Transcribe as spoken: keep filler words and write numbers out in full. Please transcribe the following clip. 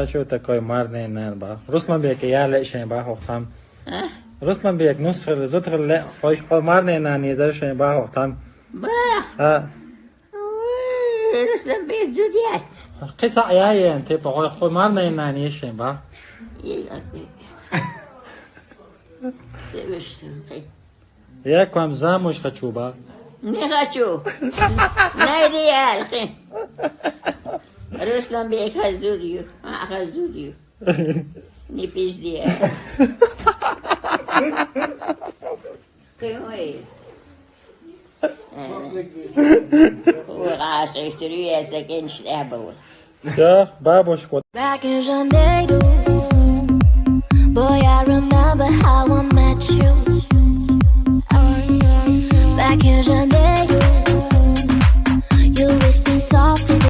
Хьо чу такой марненан ба. Русланбека яле шен ба хохтам. А? Русланбек нусхал зутрал ле хойш хо марненан езар шен ба хохтам. Ба. А. Ой, Русланбек зудият. Кица яен те по хо марненан ешен ба. Ей, ой. Севишсин, кей. Я к вам замуж хочу, ба? Не хочу. Найди алхи. Русланбек хазурю. А, хазурю. Не пизди. Кой? Ура, сестри, я секен шляпу. Всё, бабушку. Back in Janeiro, boy, I remember how I met you. Back in